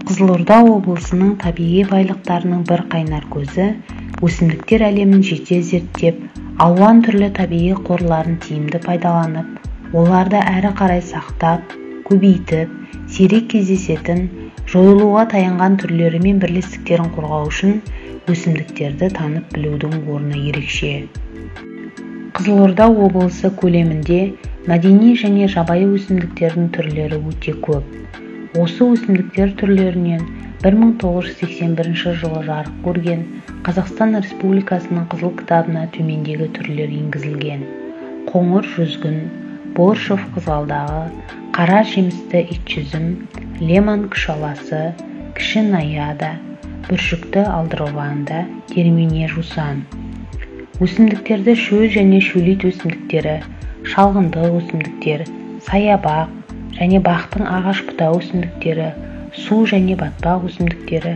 Қызылорда облысының табиғи байлықтарының бір қайнар көзі өсімдіктер әлемін жете зерттеп, алуан түрлі табиғи қорларын тиімді пайдаланып, оларды әрі қарай сақтап, көбейтіп, сирек кездесетін, жойылуға таянған түрлері мен бірлестіктерін қорғау үшін өсімдіктерді танып білудің орны ерекше. Қызылорда облысы көлемінде мәдени және жабайы өсімдіктердің түрлері өте көп. Осы өсімдіктер түрлерінен 1981 жылы жарық көрген Қазақстан Республикасының Қызыл кітабына төмендегі түрлер енгізілген: қоңыр жүзгін, Боршев қызғалдағы, қара жемісті итжүзім, Леман күшаласы, кіші наяда, бүршікті алдрованда, дермене жусан. Өсімдіктерді шөл және шөлейт өсімдіктері, шалғынды өсімдіктер, саябақ және бақтың ағаш бұта өсімдіктері, су және батпақ өсімдіктері,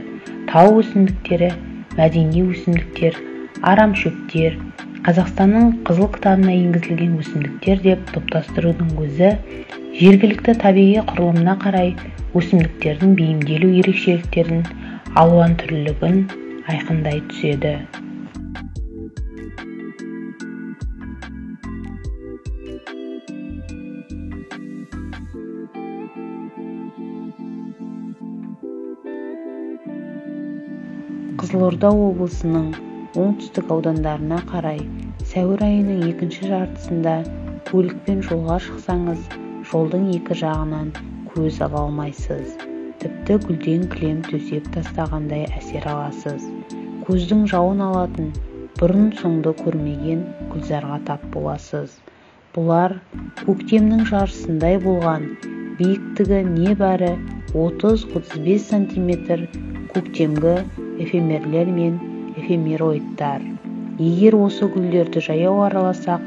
тау өсімдіктері, мәдени өсімдіктер, арамшөптер, Қазақстанның Қызыл кітабына енгізілген өсімдіктер деп топтастырудың өзі жергілікті табиғи құрылымына қарай өсімдіктердің бейімделу ерекшеліктерін, алуантүрлілігін айқындай түседі. Қызылорда облысының оңтүстік аудандарына қарай сәуір айының екінші жартысында көлікпен жолға шықсаңыз, жолдың екі жағынан көз ала алмайсыз. Тіпті гүлден кілем төсеп тастағандай әсер аласыз. Көздің жауын алатын, бұрын-соңды көрмеген гүлзарға тап боласыз. Бұлар көктемнің жартысындай болған, биіктігі небәрі 30-35 сантиметр көктемгі эфемерлер мен эфемероидтар. Егер осы гүлдерді жаяу араласақ,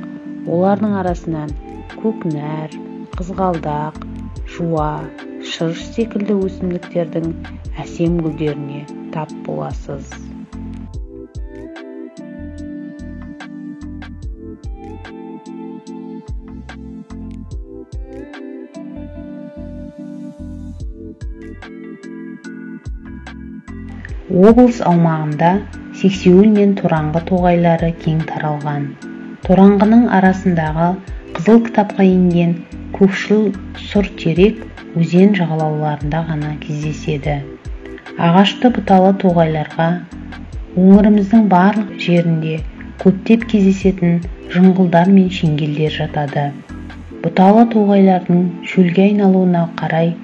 олардың арасынан көкнәр, қызғалдақ, жуа, шырыш секілді өсімдіктердің әсем гүлдеріне тап боласыз. Облыс аумағында сексеуіл мен тораңғы тоғайлары кең таралған. Тораңғының арасындағы Қызыл кітапқа енген көкшіл сұр терек өзен жағалауларында ғана кездеседі. Ағашты бұталы тоғайларға өңіріміздің барлық жерінде көптеп кездесетін жыңғылдар мен шеңгелдер жатады. Бұталы тоғайлардың шөлге айналуына қарай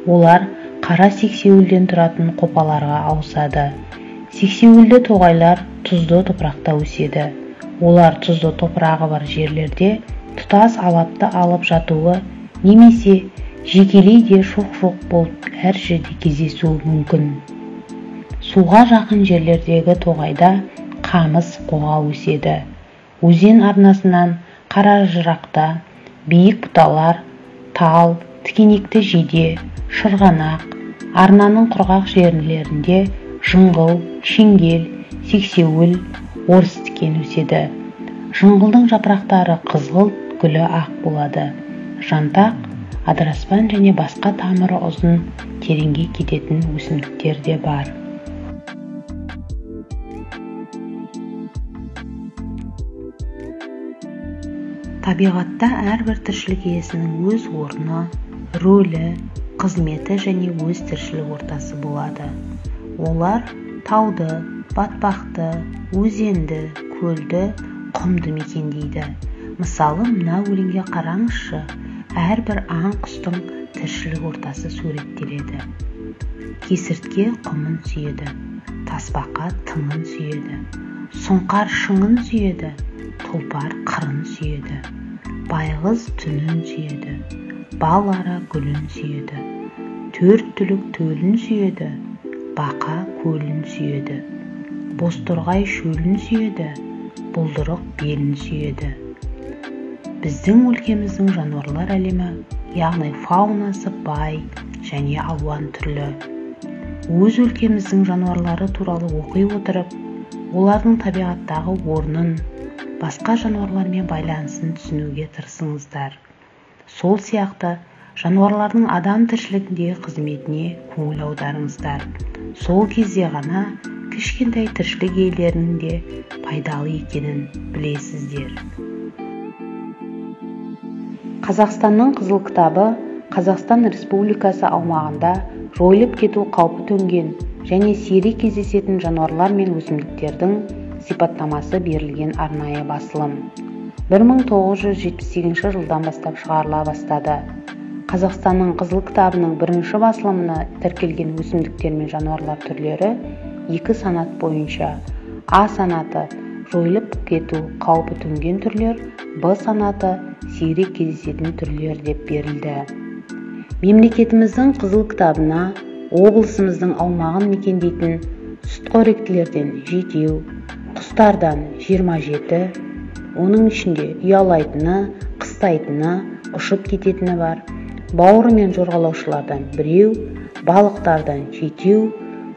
олар қара сексеуілден тұратын қопаларға ауысады. Сексеуілді тоғайлар тұзды топырақта өседі. Олар тұзды топырағы бар жерлерде тұтас алапты алып жатуы немесе жекелей де шоқ-шоқ болып әр жерде кездесуі мүмкін. Суға жақын жерлердегі тоғайда қамыс қоға өседі. Өзен арнасынан қаражырақта биік бұталар, тал, тікенекті жиде, шырғанақ, арнаның құрғақ жерлерінде жыңғыл, шеңгел, сексеуіл, орыс тікен өседі. Жыңғылдың жапырақтары қызғылт, гүлі ақ болады. Жантақ, адыраспан және басқа тамыры ұзын, тереңге кететін өсімдіктер де бар. Табиғатта әрбір тіршілік иесінің өз орны, рөлі, қызметі және өз тіршілік ортасы болады. Олар тауды, батпақты, өзенді, көлді, құмды мекендейді. Мысалы, мына өлеңге қараңызшы, әрбір аң-құстың тіршілік ортасы суреттеледі. Кесіртке құмын сүйеді, тасбақа тыңын сүйеді, сұңқар шыңын сүйеді, тұлпар қырын сүйеді, байғыз түнін сүйеді, бал ара гүлін сүйеді, төрт түлік төлін сүйеді, бақа көлін сүйеді, бозторғай шөлін сүйеді, бұлдырық белін сүйеді. Біздің өлкеміздің жануарлар әлемі, яғни фаунасы бай және алуан түрлі. Өз өлкеміздің жануарлары туралы оқи отырып, олардың табиғаттағы орнын, басқа жануарлармен байланысын түсінуге тырысыңыздар. Сол сияқты Жануарлардың адам тіршілігіндегі қызметіне көңіл аударыңыздар. Сол кезде ғана кішкентай тіршілік иелерінің де пайдалы екенін білесіздер. Қазақстанның Қызыл кітабы Қазақстан Республикасы аумағында жойылып кету қаупі төнген және сирек кездесетін жануарлар мен өсімдіктердің сипаттамасы берілген арнайы басылым. 1978 жылдан бастап шығарыла бастады. Қазақстанның Қызыл кітабының бірінші басылымына тіркелген өсімдіктер мен жануарлар түрлері екі санат бойынша: А санаты жойылып кету қаупі төнген түрлер, Б санаты сирек кездесетін түрлер деп берілді. Мемлекетіміздің Қызыл кітабына облысымыздың аумағын мекендейтін сүтқоректілерден 7, құстардан 27, оның ішінде ұялайтыны, қыстайтыны, ұшып кететіні бар, бауырымен жорғалаушылардан 1, балықтардан 7,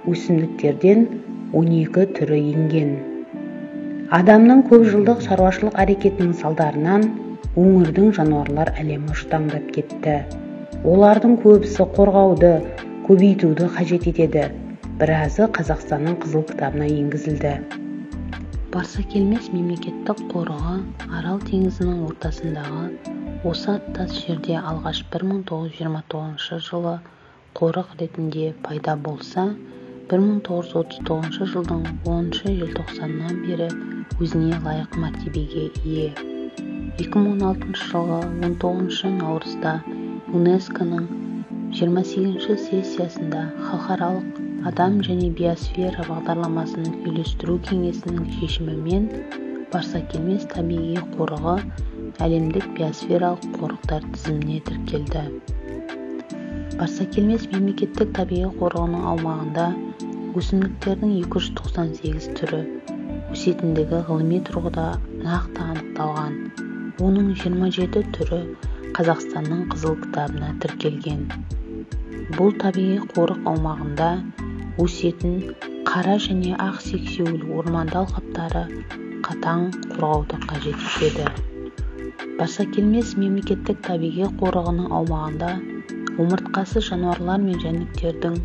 өсімдіктерден 12 түрі енген. Адамның көп жылдық шаруашылық әрекетінің салдарынан өңірдің жануарлар әлемі жұтаңдап кетті. Олардың көбісі қорғауды, көбейтуді қажет етеді. Біразы Қазақстанның Қызыл кітабына енгізілді. Барсакелмес мемлекеттік қорығы Арал теңізінің ортасындағы осы аттас жерде алғаш 1929 жылы қорық ретінде пайда болса, 1939 жылдың 10 желтоқсанынан бері өзіне лайық мәртебеге ие. 2016 жылғы 19 наурызда ЮНЕСКО-ның 28-ші сессиясында халықаралық адам және биосфера бағдарламасының үйлестіру кеңесінің шешімімен Барсакелмес табиғи қорығы әлемдік биосфералық қорықтар тізіміне тіркелді. Барсакелмес мемлекеттік табиғи қорығының аумағында өсімдіктердің 298 түрі өсетіндігі ғылыми тұрғыда нақты анықталған. Оның 27 түрі Қазақстанның Қызыл кітабына тіркелген. Бұл табиғи қорық аумағында өсетін қара және ақ сексеуіл орманды алқаптары қатаң қорғауды қажет етеді. Барсакелмес мемлекеттік табиғи қорығының аумағында омыртқасыз жануарлар мен жәндіктердің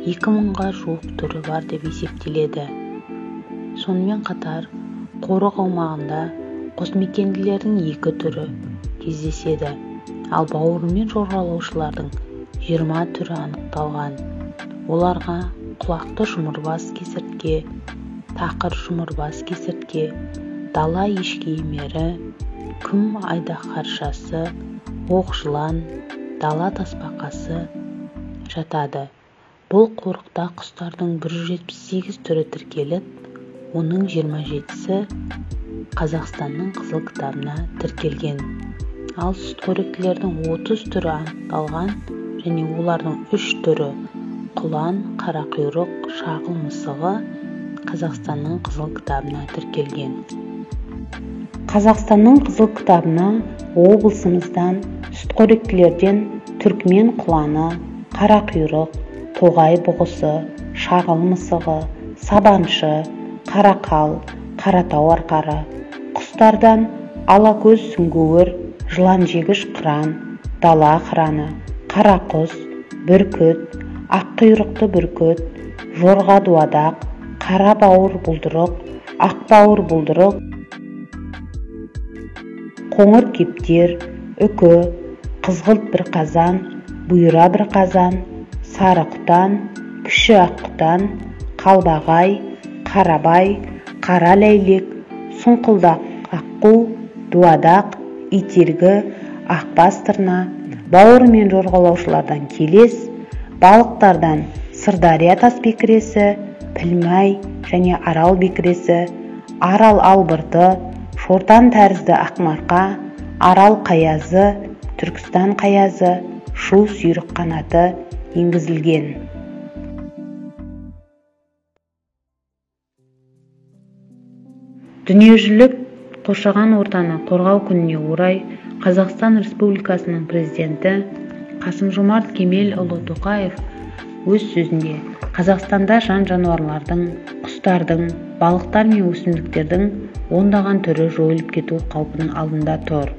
2000-ға жуық түрі бар деп есептеледі. Сонымен қатар, қорық аумағында қосмекенділердің 2 түрі кездеседі, ал бауырымен жорғалаушылардың 20 түрі анықталған. Оларға құлақты жұмырбас кесіртке, тақыр жұмырбас кесіртке, дала ешкиемері, күм айдаһаршасы, оқ жылан, дала тасбақасы жатады. Бұл қорықта құстардың 178 түрі тіркеліп, оның 27-сі Қазақстанның Қызыл кітабына тіркелген. Ал сүтқоректілердің 30 түрі анықталған және олардың 3 түрі құлан, қарақұйрық, шағыл мысығы Қазақстанның Қызыл кітабына тіркелген. Қазақстанның Қызыл кітабына облысымыздан сүтқоректілерден түркмен құланы, қарақұйрық, тоғай бұғысы, шағыл мысығы, сабаншы, қарақал, қаратау арқары, құстардан алакөз сүңгуір, жыланжегіш қыран, дала қыраны, қарақұс, бүркіт, аққұйрықты бүркіт, жорға дуадақ, қара бауыр бұлдырық, ақ бауыр бұлдырық, қоңыр кептер, үкі, қызғылт бірқазан, бұйра бірқазан, сары құтан, кіші ақ құтан, қалбағай, қарабай, қара ләйлек, сұңқылдақ аққу, дуадақ, ителгі, ақбас тырна, бауырымен жорғалаушылардан келес, балықтардан Сырдария тас бекіресі, Пілмай және Арал бекіресі, Арал албырты, шортан тәрізді ақмарқа, Арал қаязы, Түркістан қаязы, шу сүйрік қанаты енгізілген. Дүниежүзілік қоршаған ортаны қорғау күніне орай Қазақстан Республикасының президенті Қасым-Жомарт Кемелұлы Тоқаев өз сөзінде Қазақстанда жан-жануарлардың, құстардың, балықтар мен өсімдіктердің ондаған түрі жойылып кету қаупінің алдында тұр.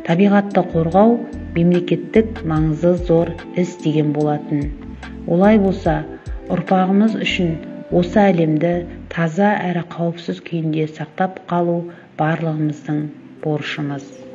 Табиғатты қорғау мемлекеттік маңызы зор іс деген болатын. Олай болса, ұрпағымыз үшін осы әлемді таза әрі қауіпсіз күйінде сақтап қалу барлығымыздың борышымыз.